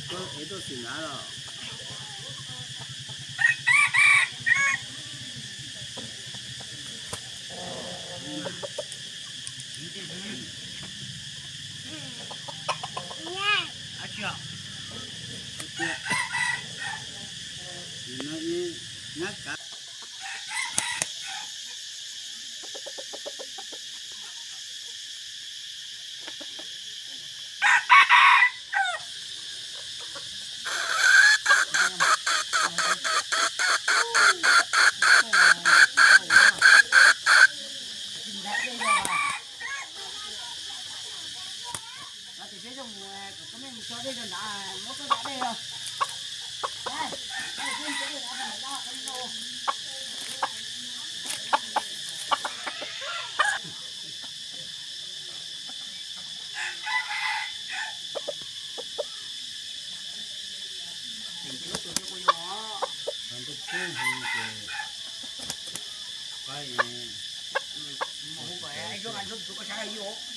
Koj ev tuaj xwm nrad los? Nab kav. Tseem tsis muab tus thiab kuv yuav. Tau ntuj kub ces, mus hu kom Ntsuag, Ntsuag tus koj saib yuav.